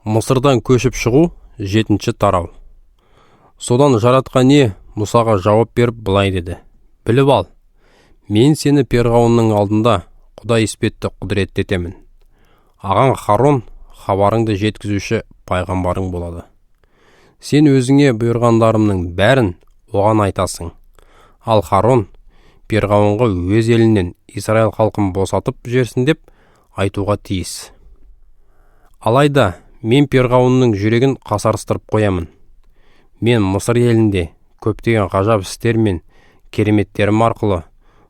Мысырдан көшіп шығу, 7 тарау. Содан Жаратқан Ие Мұсаға жауап беріп былай деді: Біліп ал, мен сені Перғауынның алдында Құдай іспетті құдіретті етемін. Ағаң Харон хабарыңды жеткізуші пайғамбарың болады. Сен өзіңе бұйырғандарымның бәрін оған айтасың. Ал Харон Перғауынға өз елінен Израиль халқын босатып жіберсін деп айтуға тиіс. Алайда мен Перғауынның жүрегін қасарыстырып қоямын. Мен Мысыр елінде көптеген ғажап істер мен кереметтерім арқылы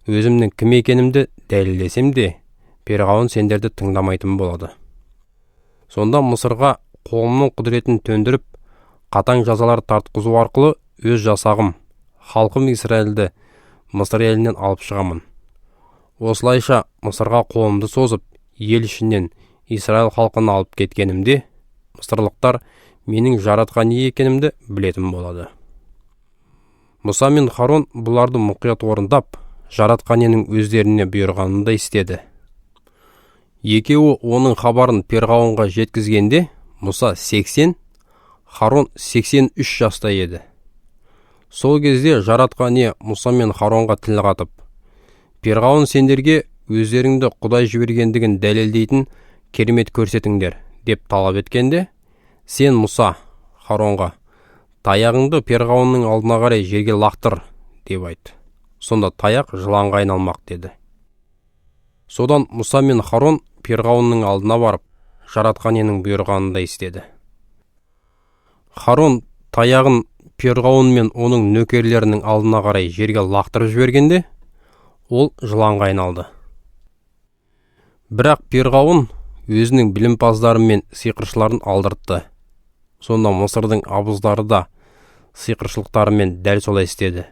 өзімнің кім екенімді дәлелдесем де, Перғауын сендерді тыңдамайтын болады. Сонда Мысырға қолымның құдіретін төндіріп, қатаң жазалар тартқызу арқылы өз жасағым, халқым Израильді Мысыр елінен алып шығамын. Осылайша Мысырға қолымды созып, ел ішінен Израиль халқын алып кеткенімде, мысырлықтар менің Жаратқан Ие екенімді білетін болады. Мұса мен Харон бұларды мұқият орындап, Жаратқан Иенің өздеріне бұйырғанындай істеді. Екеуі оның хабарын Перғауынға жеткізгенде, Мұса 80, Харон 83 жаста еді. Сол кезде Жаратқан Ие Мұса мен Харонға тіл қатып, Перғауын сендерге өздеріңді Құдай жібергендігін дәлелдейтін керемет көрсетіңдер деп талап еткенде, сен Мұса Харонға: таяғыңды Перғауынның алдына қарай жерге лақтыр деп айт. Сонда таяқ жыланға айналмақ деді. Содан Мұса мен Харон Перғауынның алдына барып, Жаратқан Иенің бұйырғанындай істеді. Харон таяғын Перғауын мен оның нөкерлерінің алдына қарай жерге лақтырып жібергенде, ол жыланға айналды. Бірақ Перғауын өзінің білімпаздары мен сиқыршыларын алдыртты. Сонда Мысырдың абыздары да сиқыршылықтарымен дәл солай істеді.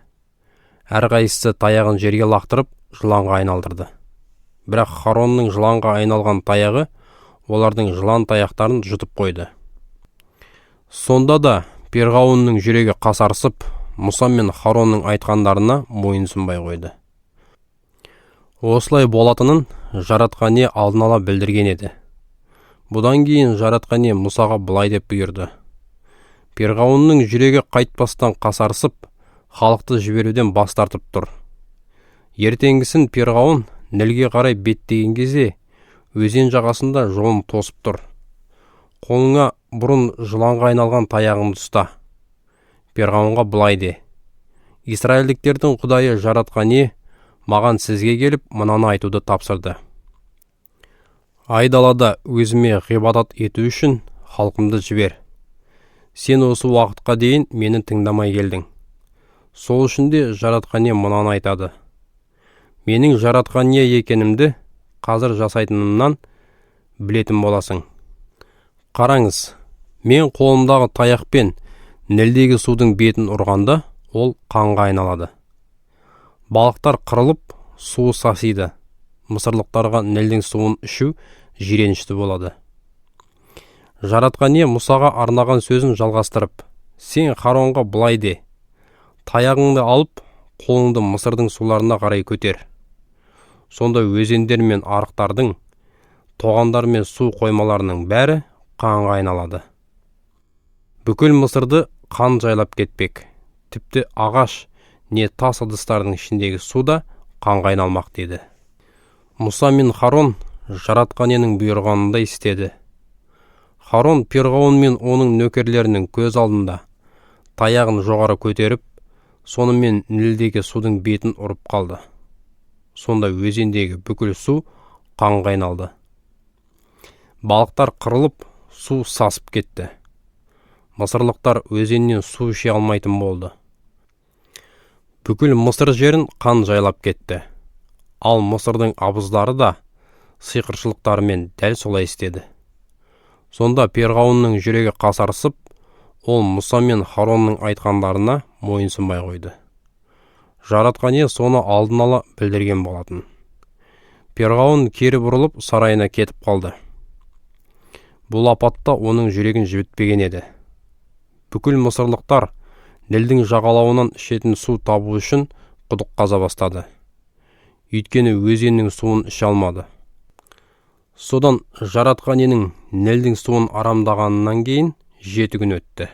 Әрқайсысы таяғын жерге лақтырып, жыланға айналдырды. Бірақ Харонның жыланға айналған таяғы олардың жылан таяқтарын жұтып қойды. Сонда да Перғауынның жүрегі қасарысып, Мұса мен Харонның айтқандарына мойынсұнбай қойды. Осылай болатынын Жаратқан Ие алдын ала білдірген еді. Бұдан кейін Жаратқан Ие Мұсаға былай деп бұйырды: Перғауынның жүрегі қайтпастан қасарысып, халықты жіберуден бас тартып тұр. Ертеңгісін Перғауын Нілге қарай беттеген кезде, өзен жағасында жолын тосып тұр. Қолыңа бұрын жыланға айналған таяғыңды ұста. Перғауынға былай де: Израильдіктердің Құдайы Жаратқан Ие маған сізге келіп мынаны айтуды тапсырды. Айдалада өзіме ғибадат ету үшін халқымды жібер. Сен осы уақытқа дейін мені тыңдамай келдің. Сол үшін де Жаратқан Ие мынаны айтады: Менің Жаратқан Ие екенімді қазір жасайтынымнан білетін боласың. Қараңыз, мен қолымдағы таяқпен Нілдегі судың бетін ұрғанда, ол қанға айналады. Балықтар қырылып, суы сасиды. Мысырлықтарға Нілдің суын ішу жиренішті болады. Жаратқан Ие Мұсаға арнаған сөзін жалғастырып, сен Харонға былай де: таяғыңды алып, қолыңды Мысырдың суларына қарай көтер. Сонда өзендер мен арықтардың, тоғандар мен су қоймаларының бәрі қанға айналады. Бүкіл Мысырды қан жайлап кетпек. Тіпті ағаш не тас ыдыстардың ішіндегі су да қанға айналмақ деді. Мұса мен Харон Жаратқан Иенің бұйырғанындай істеді. Харон Перғауын мен оның нөкерлерінің көз алдында таяғын жоғары көтеріп, сонымен Нілдегі судың бетін ұрып қалды. Сонда өзендегі бүкіл су қанға айналды. Балықтар қырылып, су сасып кетті. Мысырлықтар өзеннен су іше алмайтын болды. Бүкіл Мысыр жерін қан жайлап кетті. Ал Мысырдың абыздары да сиқыршылықтарымен дәл солай істеді. Сонда Перғауынның жүрегі қасарысып, ол Мұса мен Харонның айтқандарына мойынсұнбай қойды. Жаратқан Ие соны алдын ала білдірген болатын. Перғауын кері бұрылып сарайына кетіп қалды. Бұл апатта оның жүрегін жібітпеген еді. Бүкіл мысырлықтар Нілдің жағалауынан ішетін су табу үшін құдық қаза бастады. Өйткені өзеннің суын іше алмады. Содан Жаратқан Иенің Нілдің суын арамдағанынан кейін 7 күн өтті.